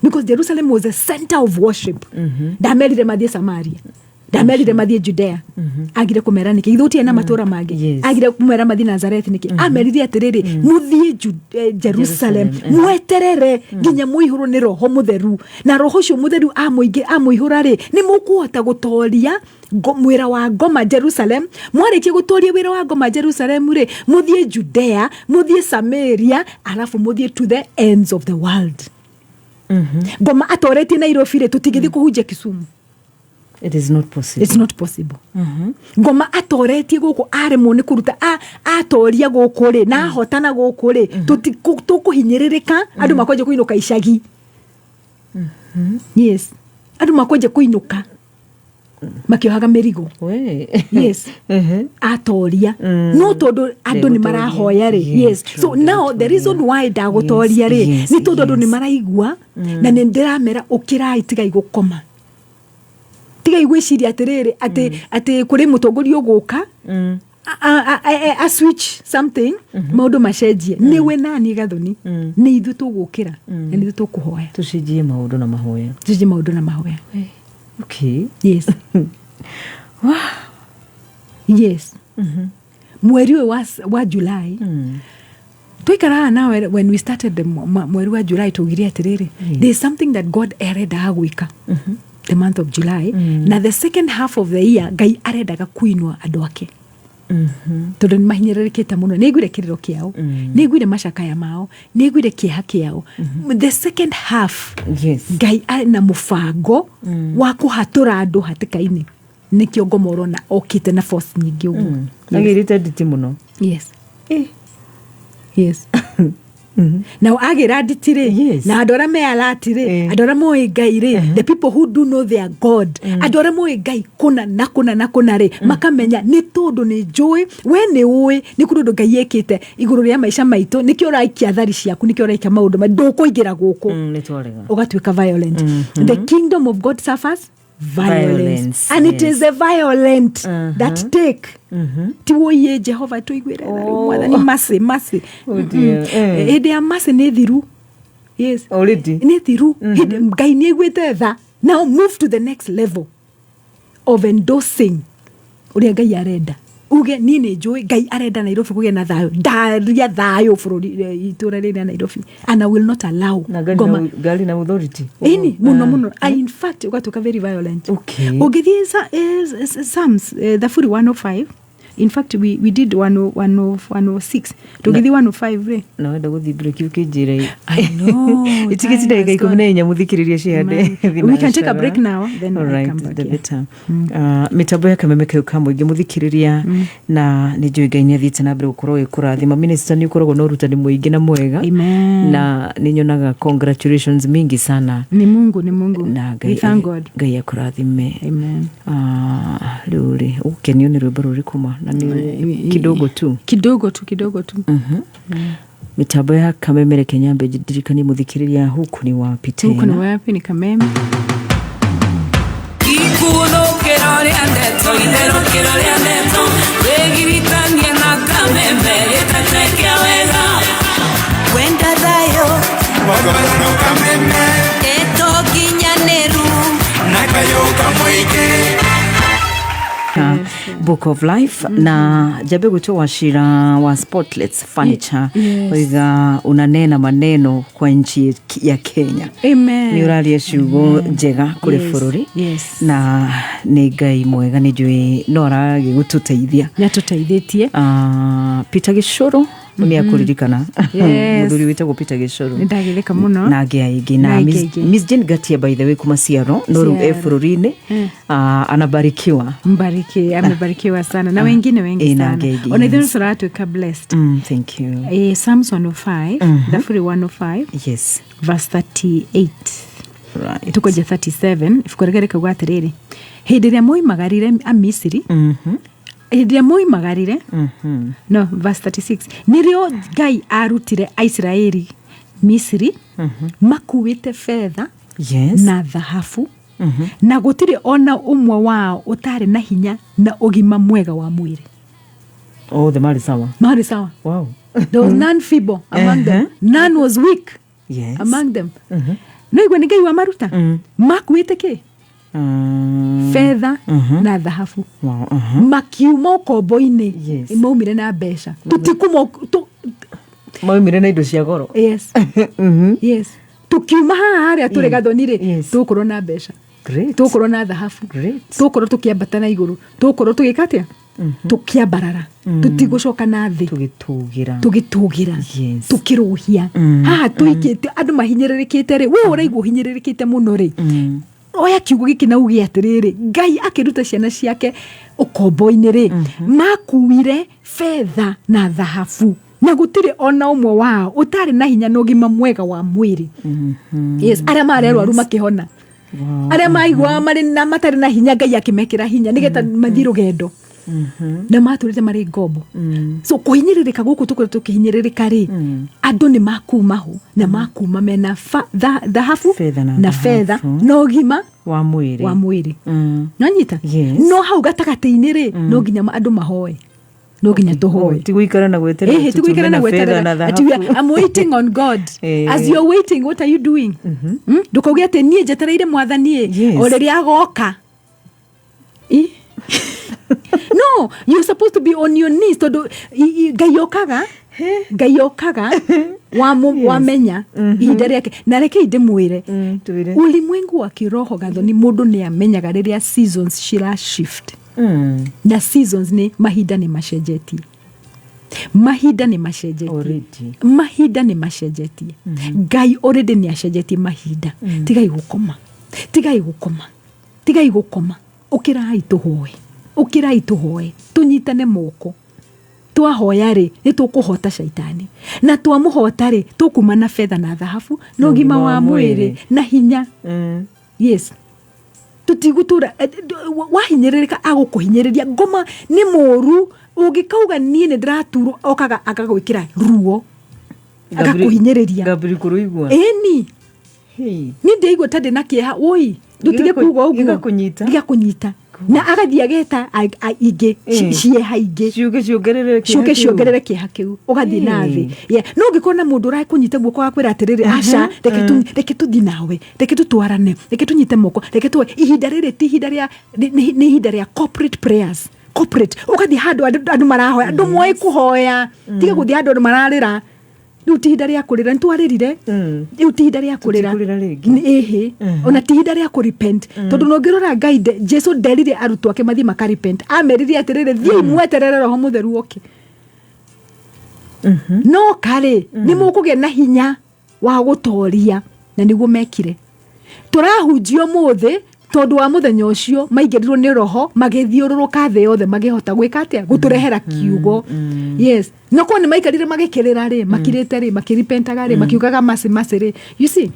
because Jerusalem was a center of worship. Ndamerire mathiĩ Samaria, ndamerire mathiĩ Judea. Agire kũmera nĩkĩ? Ithuĩ gũtirĩ na matũra mangĩ? Agire kũmera mathiĩ Nazareth nĩkĩ? Amerire atĩrĩrĩ, mũthiĩ Jerusalem, Jerusalem, mweterere nginya mũihũrwo nĩ Roho Mũtheru, na Roho ũcio Mũtheru amũingĩ amũihũra rĩ, nĩ mũkũhota gũtoria mwĩra wa ngoma Jerusalem. Mwarĩkia gũtoria wĩra wa ngoma Jerusalem rĩ, mũthiĩ Judea, mũthiĩ Samaria, alafu mũthiĩ to the ends of the world. Ngoma atoretie Nairobi rĩ, tũtingĩthiĩ kũhunjia Kisumu. It is not possible. It's not possible. Ngoma atoretie gũkũ, aremwo nĩ kũruta atoria gũkũ rĩ, na ahotana gũkũ rĩ, tũkũhinyĩrĩrĩka, andũ makwanjia kũinũka icagi. Yes, andũ makwanjia kũinũka makĩohaga mĩrigo. We. Yes. Atoria, no tondũ andũ nĩ Ndegũtoria. marahoya rĩ. Yes, true, So now the reason why ndagũtoria rĩ, nĩ tondũ andũ nĩ maraigua, na nĩ ndĩramera, ũkĩrai, tigai gũkoma, tigai gwĩciria atĩrĩrĩ, atĩ kũrĩ mũtongoria ũgũka a switch something, maũndũ macenjie. Nĩwe nani, Gathoni? Nĩ ithuĩ tũgũkĩra na nĩ ithuĩ tũkũhoya. Tũcenjie maũndũ na mahoya. Tũcenjie maũndũ na mahoya. Yes. Mweri ũyũ wa July. Twaikaraga nawe when we started the mweri wa July, tugire atiriri, there is something that God arendaga gwika the month of July na the second half of the year. Ngai arendaga kuinua andũ ake tondũ nĩ mahinyĩrĩrĩkĩte mũno. Nĩ aiguire kĩrĩro kĩao, nĩ aiguire macakaya mao, nĩ aiguire kĩeha kĩao. The second half, Ngai arĩ na mũbango wa kũhatũra andũ hatĩka-inĩ. Nĩkĩo ngoma ũrona okĩte na force nyingĩ ũguo. Agĩrĩte nditi mũno. Yes. Yes, na agĩra nditi rĩ, na andũ arĩa me alert rĩ, andũ arĩa moĩ Ngai rĩ, the people who do know their God, andũ arĩa moĩ Ngai kũna na kũna na kũna rĩ, makamenya nĩ tondũ nĩ njũĩ we nĩ ũĩ nĩ kũrĩ ũndũ Ngai ekĩte igũrũ rĩa maica maitũ. Nĩkĩo ũraikia thari ciaku, nĩkĩo ũraikia maũndũ ma ndũkũingĩra gũkũ. Nĩ twarega. Ũgatuĩka violent. The kingdom of God suffers violence, Violence, and it yes. is the violent that take. Ti woiye Jehova tũiguĩre tha rĩu. Mwathani, mercy, mercy. Oh dear. Hĩndĩ ya mercy nĩ thiru, yes. Already. Nĩ thiru. Ngai nĩ aiguĩte tha. Now move to the next level of endorsing ũrĩa Ngai arenda. Uge, niĩ nĩ njũĩ Ngai arenda Nairobi kũgĩe na thayũ. Ndaria thayũ bũrũri, itũra rĩrĩ rĩa Nairobi, and I will not allow Na ngari ngoma. na ngari na authority. Ĩni mũno mũno. In fact, ũgatuĩka very violent. Ũngĩthiĩ Psalms, Thaburi 105. In fact, we did 10 106. Tũngĩthiĩ 105 rĩ. Na wenda gũthiĩ break ũkĩnjĩra. I know. Itigĩti ndagĩka 14 mũthikĩrĩria cihande. We can take a break now, then I Alright, come back, the yeah. better. Mĩtambo ya Kameme kau ka mũingĩ, mũthikĩrĩria, na nĩ njũĩ Ngai nĩ athiĩte na mbere gũkorwo ĩkũrathima. Minister, nĩ ũkoragwo na ũrutani mũingĩ na mwega. Amen. Na nĩ nyonaga congratulations mingi sana. Ni Mungu, ni Mungu. Na We Ngai thank God. Ngai akũrathime. Amen. Ah, rĩu rĩ, ũgũkenio nĩ rwĩmbo rũrĩkũ ma na nĩ kidogo tu? Kidogo tu, kidogo tu. Mitambo ya Kameme, reke nyambe ndirikanie mũthikĩrĩria huku ni wapi. Huku ni Tena. wapi? Ni Kameme. Ikunũkĩro rĩa ndeto, itherũkĩro rĩa ndeto, wĩgiritanie na Kameme, gĩtete kĩa wega. Wenda thayũ. Magororo Kameme. Ndeto nginyanĩru. Na kayũ kamũingĩ. Book of Life, na jambe gwĩtwo Wachira wa Spotlets Furniture. Oiga unanena maneno kwa nchi ya Kenya. Amen. Nĩ ũraria ciugo njega kũrĩ bũrũri. Na nĩ Ngai mwega, nĩ njũĩ no aragĩgũtũteithia. Nĩ atũteithĩtie. Peter Gĩcũrũ nĩ akũririkana. Mũthuri wĩtagwo Peter Gĩcũrũ. Nĩ ndagĩtheka mũno. Na angĩ aingĩ na Na angĩ Miss, aingĩ. Miss Jane Gatia, by the way, kuma Ciaro, no rĩu e Ciaro. bũrũri-inĩ. Anabarikiwa. Mbariki, amebarikiwa sana na wengine wengi Na sana. angĩ aingĩ, Ona ithuĩ yes. tũratuĩka blessed. Thank you. Psalms 105, Thaburi 105, verse 38. Tukonja 37. Ibuku rĩrĩa rĩkauga atĩrĩrĩ, hĩndĩ ĩrĩa moimagarire Amisiri, hĩndĩ ĩrĩa moimagarire, no verse 36, nĩrĩo Ngai arutire Aisiraeli Misiri makuĩte betha na thahabu, na gũtirĩ ona ũmwe wao ũtarĩ na hinya na ũgima mwega wa mwĩrĩ. Othe marĩ sawa. Marĩ sawa. There was none feeble among them, none was weak among them. No igua nĩ Ngai wamaruta makuĩte kĩ? Betha na thahabu. Makiuma ũkombo-inĩ. Maumire na mbeca, tũtikuma Maumire na indo cia goro. Yes, tukiuma haha harĩa tũrĩ gathoni rĩ, tũgũkorwo na mbeca. Tũgũkorwo na thahabu. Tũgũkorwo tũkĩambata na igũrũ, tũgũkorwo tũgĩka atĩa? Tũkĩambarara, tũtigũcoka na thĩ. Tũgĩtũgĩra. Tũgĩtũgĩra. Tũkĩrũhia haha tũikĩte andũ mahinyĩrĩrĩkĩte rĩ, we ũraigua ũhinyĩrĩrĩkĩte mũno rĩ, oya kiugo gĩkĩ na uge atĩrĩrĩ, Ngai akĩruta ciana ciake ũkombo-inĩ rĩ, makuire betha na thahabu, na gũtirĩ ona ũmwe wao ũtarĩ na hinya na ũgima mwega wa mwĩrĩ. Yes, arĩa marĩ arwaru makĩhona, arĩa maiguaga marĩ na matarĩ na hinya, Ngai akĩmekĩra hinya nĩgetha mathiĩ rũgendo, na matũrĩte marĩ ngombo. So kũhinyĩrĩrĩka gũkũ tũkoretwo tũkĩhinyĩrĩrĩka rĩ, andũ nĩ makuma ho na makuma mena thahabu. Betha na na betha thahabu. na ũgima wa mwĩrĩ. Wa mwĩrĩ. Nonyita? Yes. No hau gatagatĩ-inĩ rĩ, no nginya andũ mahoe, no nginya tũhoe. Ti gũikara na gweterera. Ĩhĩ, ti gũikara na tutume betha gweterera na ati thahabu. I'm waiting on God. As you're waiting, what are you doing? Ndũkauge atĩ niĩ njetereire Mwathani ĩ, o rĩrĩa agoka. No, you're supposed to be on your knees tondũ Ngai okaga Ngai okaga wamenya ihinda rĩake. Na rekei ndĩmwĩre, Twĩre. ulimwengu wa kiroho, Gathoni, mũndũ nĩ amenyaga rĩrĩa seasons cira shift. Na seasons nĩ mahinda, nĩ macenjetie, mahinda nĩ macenjetie. Already. Mahinda nĩ macenjetie. Ngai already nĩ acenjetie mahinda. Tigai gũkoma, tigai gũkoma, tigai gũkoma. Ũkĩrai tũhoe, ũkĩrai tũhoe, tũnyitane moko. Twahoya rĩ, nĩ tũkũhota caitani, na twamũhota rĩ, tũkuma na betha na thahabu na ũgima wa mwĩrĩ na hinya. Yes, tũtigũtũra wahinyĩrĩrĩka, agũkũhinyĩrĩria. Ngoma nĩ mũru. Ũngĩkauga niĩ nĩ ndĩraturwo, okaga agagwĩkĩra ruo, agakũhinyĩrĩria. Gabri kũrũigua. Ĩni. Hey. Niĩ ndĩraigua ta ndĩna kĩeha. Woi, ndũtige kuga ũguo. Gĩgakũnyita. Gĩgakũnyita na agathiĩ ageta ingĩ cieha ingĩ. Ciũke ciongerere kĩeha ciũke kĩu. Ciongerere kĩeha kĩu, ũgathiĩ na thĩ. Yeah. No ũngĩkorwo na mũndũ ũrakũnyita guoko gakwĩra atĩrĩrĩ, aca, reke tũthiĩ nawe, reke tũtwarane, reke tũnyite moko, reke tuwe. Ihinda rĩrĩ ti ihinda rĩa nĩ ihinda rĩa corporate prayers, corporate. Ũgathiĩ handũ andũ marahoya, andũ moĩ kũhoya. Tiga gũthiĩ handũ andũ mararĩra. Rĩu ti ihinda rĩa kũrĩra, nĩ twarĩrire. Rĩu ti ihinda rĩa kũrĩra. Tũtikũrĩra rĩngĩ. Ĩhĩ, ona ti ihinda rĩa kũrepent, tondũ nongĩrora Ngai Jesu nderire arutwo ake mathiĩ makarepent. Amerire atĩrĩrĩ, thiĩi mweterere Roho Mũtheru oke. No karĩ nĩ mũkũgĩa na hinya wa gũtoria, na nĩguo mekire. Tũrahunjia ũmũthĩ tondũ wa mũthenya ũcio maingĩrirwo nĩ Roho, magĩthiũrũrũka thĩ yothe, magĩhota gwĩka atĩa? Gũtũrehera kiugo. Yes, no korwo nĩ maikarire magĩkĩrĩra rĩ, makirĩte rĩ, makĩrepentaga rĩ, makiugaga mercy, mercy rĩ, you see.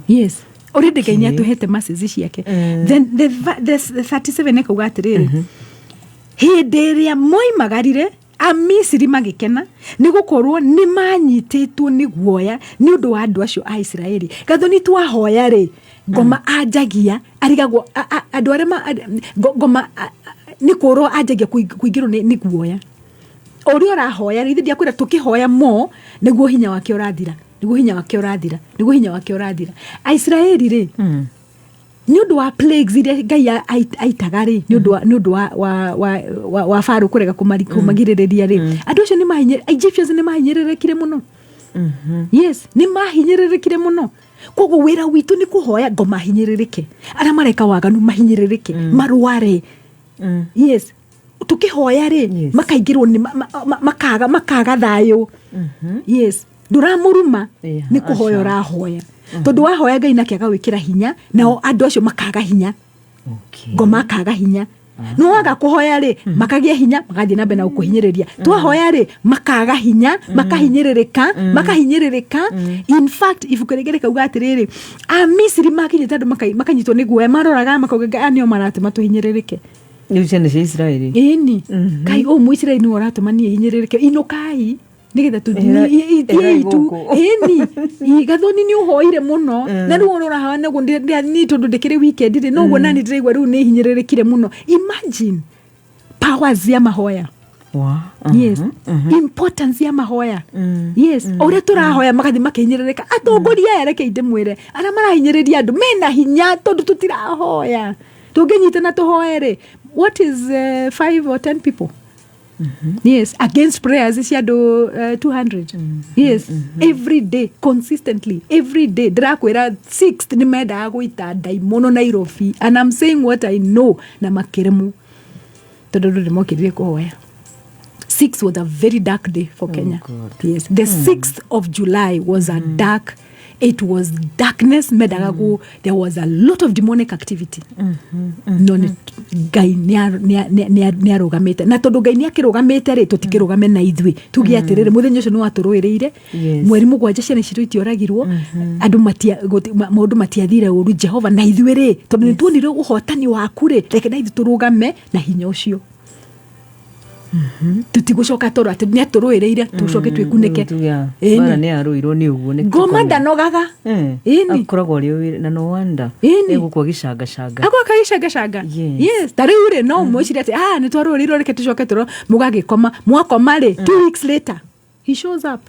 Yes, already Ngai nĩ atũhete mercies ciake. Then the 37 ĩkauga atĩrĩrĩ, hĩndĩ ĩrĩa moimagarire, Amisiri magĩkena, nĩ gũkorwo nĩ manyitĩtwo nĩ guoya nĩ ũndũ wa andũ acio a Isiraeli. Gathoni, twahoya rĩ, ngoma anjagia arigagwo andũ arĩa ngoma nĩ kũrwo anjagia kũingĩrwo nĩ guoya o ũrĩa ũrahoya rĩ. Ithe ndiakwĩra tũkĩhoya mo nĩguo hinya wake ũrathira, nĩguo hinya wake ũrathira, nĩguo hinya wake ũrathira. Aisiraeli rĩ, nĩ ũndũ wa plagues iria Ngai aitaga rĩ, nĩ ũndũ wa Pharaoh kũrega kũmagirĩrĩria rĩ, andũ acio nĩ mahinyĩ Egyptians nĩ mahinyĩrĩrĩkire mũno. Yes, nĩ mahinyĩrĩrĩkire mũno. Koguo wĩra witũ nĩ kũhoya ngoma hinyĩrĩrĩke, arĩa mareka waganu mahinyĩrĩrĩke, marware. Yes, tũkĩhoya rĩ, makaingĩrwo nĩ makaga thayũ. Yes, ndũramũruma. Nĩ kũhoya. Aca. Ũrahoya tondũ wahoya Ngai nake agawĩkĩra hinya, nao andũ acio makaga hinya. Ngoma akaga hinya. No waga kũhoya rĩ, makagĩa hinya, magathiĩ na mbere na gũkũhinyĩrĩria. Twahoya rĩ, makaga hinya, makahinyĩrĩrĩka, makahinyĩrĩrĩka. In fact, ibuku rĩngĩ rĩkauga atĩrĩrĩ, Amisiri makinyĩte andũ makanyitwo nĩ guoya, maroraga makauga, "Aya nĩo maratũma tũhinyĩrĩrĩke." Rĩu ciana cia Isiraeli. Ĩni, Ngai ũyũ Mũisiraeli nĩwe ũratũma niĩ hinyĩrĩrĩke, inũkai nĩgetha Ĩra ithiĩi tu. gũkũ. Ĩni, Gathoni, nĩ ũhoire mũno na rĩu ũrora haha naguo niĩ tondũ ndĩkĩrĩ weekend rĩ, noguo nani ndĩraigua rĩu nĩ hinyĩrĩrĩkire mũno. Imagine powers ya mahoya. Yes, importance ya mahoya. Yes, o ũrĩa tũrahoya magathiĩ makĩhinyĩrĩrĩka. Atongoria aya, reke ndĩmwĩre, arĩa marahinyĩrĩria andũ mena hinya tondũ tũtirahoya. Tũngĩnyitana tũhoe rĩ, what is 5 or 10 people, yes, against prayers cia andũ 200? Yes, every day, consistently every day. Ndĩrakwĩra, sixth nĩ mendaga gũita ndaimono Nairobi, and I'm saying what I know, na makĩremwo tondũ andũ nĩ mokĩrire kũhoya. Six was a very dark day for Kenya. God. Yes, the 6th of July was a dark, it was darkness. Mendaga gu there was a lot of demonic activity, no nĩ Ngai nĩ arũgamĩte, na tondũ Ngai nĩ akĩrũgamĩte rĩ, tũtikĩrũgame na ithuĩ tuge atĩrĩrĩ, mũthenya ũcio nĩ watũrũĩrĩire. Mweri 7 ciana citũ itioragirwo, andũ maũndũ matiathire ũru. Jehova, na ithuĩ rĩ, tondũ nĩ tuonire ũhotani waku rĩ, reke na ithuĩ tũrũgame na hinya ũcio. Tũtigũcoka toro atĩ nĩ atũrũĩrĩire tũcoke twĩkunĩke. Ĩni. Bara nĩ yarũirwo nĩ ũguo nĩ Ngoma tũkome. ndanogaga. Ĩni. Akoragwo arĩ o wĩra na no wonder. Ĩni. Egũkua gĩcangacanga. Agwa kagĩcangacanga. Yes, ta rĩu rĩ, no mwĩcire atĩ ah, nĩ twarũĩrĩirwo, reke tũcoke tũro. Mũgagĩkoma, mwakoma rĩ, 2 weeks later he shows up.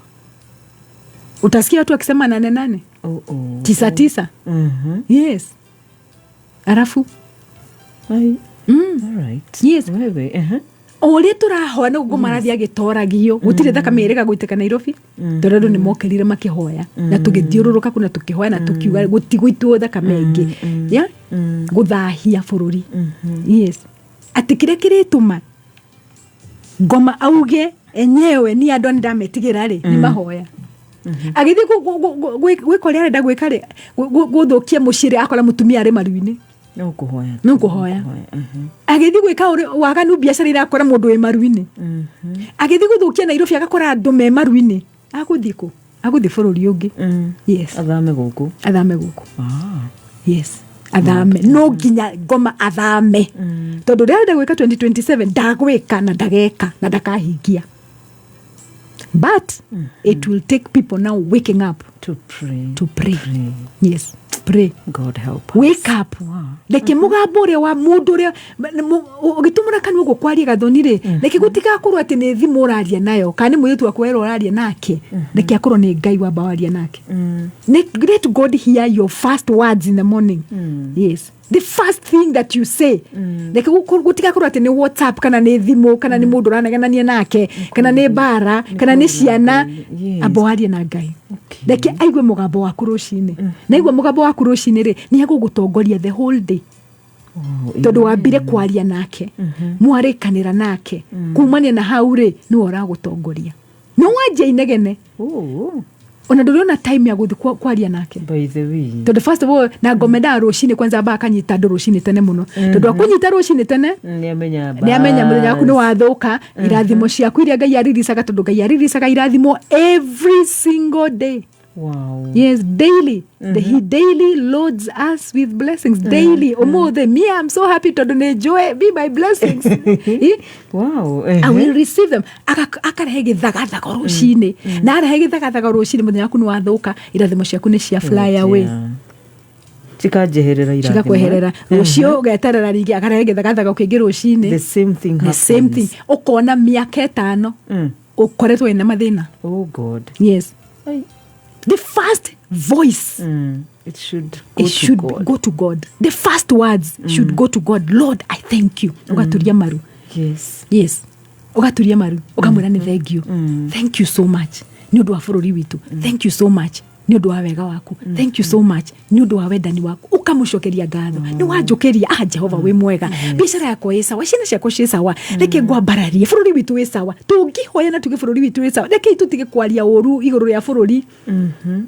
Utasikia watu akisema nane nane, Oh. tisa tisa. Yes, arafu Ai. All right. Yes. Wewe. O ũrĩa tũrahoya nĩguo ngoma arathiĩ agĩtoragio. Gũtirĩ thakame ĩrĩga gũitĩka Nairobi, tondũ andũ nĩ mokĩrire makĩhoya na tũgĩthiũrũrũka kũ na tũkĩhoya na tũkiuga gũtigũitwo thakame ĩngĩ ya gũthahia bũrũri. Yes, atĩ kĩrĩa kĩrĩtũma ngoma auge enyewe ni andũ nĩ ndametigĩra rĩ, nĩ mahoya. Agĩthiĩ gwĩka ũrĩa arenda gwĩka rĩ, gũthũkia mũciĩ rĩ, akora mũtumia arĩ maru-inĩ. No kũhoya. No kũhoya. Agĩthiĩ gwĩka waganu biacara irakora mũndũ wĩ maru-inĩ. Agĩthiĩ gũthũkia Nairobi agakora andũ me maru-inĩ. Agũthiĩ kũ? Agũthiĩ bũrũri ũngĩ. Yes. Athame gũkũ. Athame gũkũ. Ah. Yes, athame. No nginya ngoma athame, tondũ ũrĩa arenda gwĩka 2027 ndagwĩka na ndageka na ndakahingia, but it will take people now waking up to pray. To pray. Yes, pray. God help us. Wake up. Reke mũgambo ũrĩa wa mũndũ ũrĩa ũgĩtũmũra kanua ũguo kwaria, gathoni rĩ, reke gũtigakorwo atĩ nĩ thimũ ũraria nayo kana nĩ mũirĩtu waku werwo ũraria nake. Reke akorwo nĩ Ngai wamba waria nake. Let God hear your first words in the morning. Yes, the first thing that you say. Reke gũtigakorwo atĩ nĩ WhatsApp kana nĩ thimũ kana nĩ mũndũ ũranegenania nake kana nĩ mbara kana nĩ ciana. Amba warie na Ngai. Reke aigue mũgambo waku rũcinĩ. Na aigua mũgambo waku rũcinĩ rĩ, nĩ egũgũtongoria the whole day, tondũ wambire kwaria nake, mwarĩkanĩra nake. Kumania na hau rĩ, nĩwe ũragũtongoria. Nĩ wanjia inegene, ona ndũrĩ time ya gũthiĩ kwaria nake. By the way. Tondũ first of all, na ngome ndaa rũcinĩ kwanza amba akanyita andũ rũcinĩ tene mũno, tondũ akũnyita rũcinĩ tene, nĩ amenya. Nĩ amenya mũthenya waku nĩ wathũka. Irathimo ciaku iria Ngai ariricaga, tondũ Ngai ariricaga irathimo every single day. Yes, daily. He daily loads us with blessings. Daily. Umuthi, me, I'm so happy tondũ nĩ njũĩ be my blessings. Eh? I will receive them. Akarehe gĩthagathago rũcinĩ. Na arehe gĩthagathago rũcinĩ, mũthenya waku nĩ wathũka, irathimo ciaku nĩ cia fly away. Cikanjeherera irathimo. Cigakweherera. Rũciũ ũgeterera rĩngĩ, akarehe gĩthagathago kĩngĩ rũcinĩ. The same thing The same happens. thing. Ũkona mĩaka 5 ũkoretwo wĩna mathĩna. Oh God. Yes. Ai. The first voice, It should go it to should God. go to God. The first words should go to God. "Lord, I thank you." Ũgaturia maru. Yes, ũgaturia maru ũkamwĩra nĩ thank you, thank you so much nĩ ũndũ wa bũrũri witũ, thank you so much nĩ ũndũ wa wega waku, thank you so much nĩ ũndũ wa wendani waku. Ũkamũcokeria ngatho, nĩ wanjũkĩria, ah, Jehova wĩ mwega, biacara yakwa ĩ sawa, ciana ciakwa ciĩ sawa, reke ngwambararie, bũrũri witũ wĩ sawa. Tũngĩhoya na tuge bũrũri witũ wĩ sawa, reke tũtige kwaria ũru igũrũ rĩa bũrũri.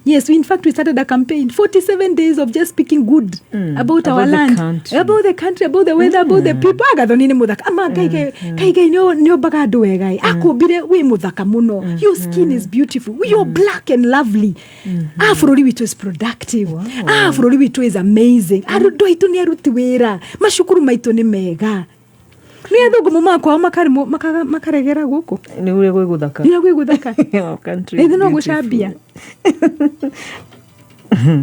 Yes, in fact, we started a campaign, 47 days of just speaking good about our About the land, country. about the country, about the weather, about the people. Agathoni nĩ mũthaka ama Ngai Ngai Ngai Ngai nĩ ombaga andũ wega ĩ. Akũmbire wĩ mũthaka mũno. Your skin is beautiful, you're black and lovely. Ah, bũrũri witũ is productive. Ah, bũrũri witũ is amazing. Andũ aitũ nĩ aruti wĩra, macukuru maitũ nĩ mega. Nĩ athũngũ mumaga kwao makaregera gũkũ. Nĩ ũrĩa gwĩ gũthaka. Nĩ gwĩ gũthaka. Our country is Ithuĩ no beautiful. gũcambia,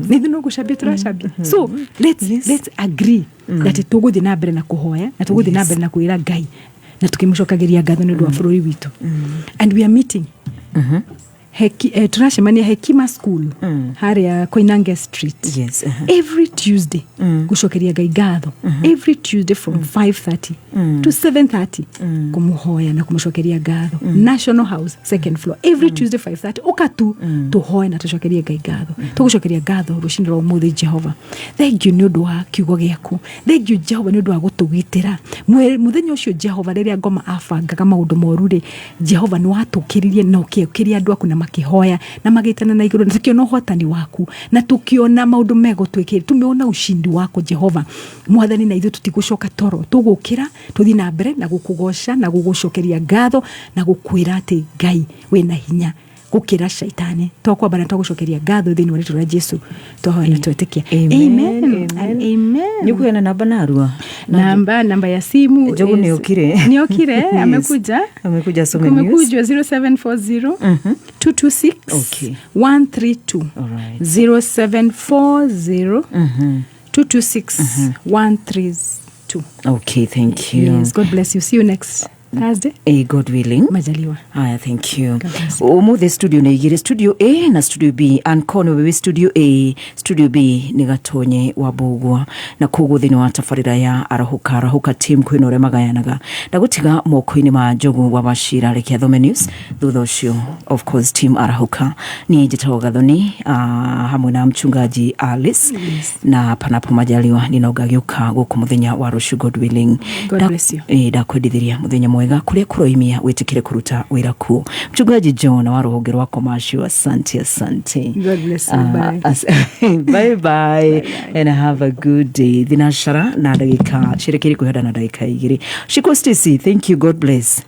nĩ ithuĩ no gũcambia tũracambia. So let's agree that tũgũthiĩ na mbere na kũhoya na tũgũthiĩ na mbere na kwĩra Ngai na tũkĩmũcokagĩria ngatho nĩ ũndũ wa bũrũri witũ. And we are meeting tũracemania Hekima School harĩa Koinange Street every Tuesday gũcokeria Ngai ngatho, every Tuesday from 5:30 to 7:30, kũmũhoya na kũmũcokeria ngatho. National House, second floor, every Tuesday 5:30. Ũka tu tũhoe na tũcokerie Ngai ngatho. Tũgũcokeria ngatho rũcinĩ rwa ũmũthĩ. Jehova, thank you nĩ ũndũ wa kiugo gĩaku. Thank you, Jehova, nĩ ũndũ wa gũtũgitĩra. Mũthenya ũcio, Jehova, rĩrĩa ngoma abangaga maũndũ moru rĩ, Jehova, nĩ watũkĩririe na ũkĩũkĩria andũ aku na makĩhoya na magĩtana na igũrũ, na tũkĩona ũhotani waku na tũkĩona maũndũ mega ũtwĩkĩre. Tumeona ushindi wako, Jehova Mwathani, na ithuĩ tũtigũcoka toro. Tũgũkĩra tũthiĩ na mbere na gũkũgoca na gũgũcokeria ngatho na gũkwĩra atĩ Ngai wĩna hinya gũkĩra shaitani. Twakwamba na twagũcokeria ngatho thĩinĩ wa rĩtwa rĩa Jesu twahoya na twetĩkia. Amen. Amen and amen. Nĩ ũkũheana namba narua. Namba ya simu Njogu nĩokire. Niokire. Yes. Amekuja. Amekuja asome news. Kumekujwa 0740 226 132. Alright. 0740 226 132. Okay, thank you. Yes, God bless you. See you next Thursday. God willing. Majaliwa. Aya, thank you. God bless you. Umuthi studio nĩ igĩrĩ, studio A na studio B. Anko nĩwe wĩ studio A, studio B nĩ Gatonye wa Mbũgua. Na koguo thĩinĩ wa tabarĩra ya Arahũka, Arahũka team kwĩna ũrĩa magayanaga. Ndagũtiga moko-inĩ ma Njogu wa Wachira, reke athome news. Thutha ũcio, of course, team Arahũka. Niĩ njĩtagwo Gathoni, hamwe na mchungaji Alice. Na panapo majaliwa ninongagĩũka gũkũ mũthenya wa rũciũ, God willing. God bless you. Ndakwendithĩria mũthenya mwega kũrĩa kũroimia wĩtĩkĩre kũruta wĩra kuo. Mchungaji John wa rũhonge rwa Commercial, asante, asante. God bless you. Bye. Bye bye and have a good day. Thinacara na ndagĩka cirekeire kwĩhanda na ndagĩka 2. Shiko Stacy, thank you, God bless.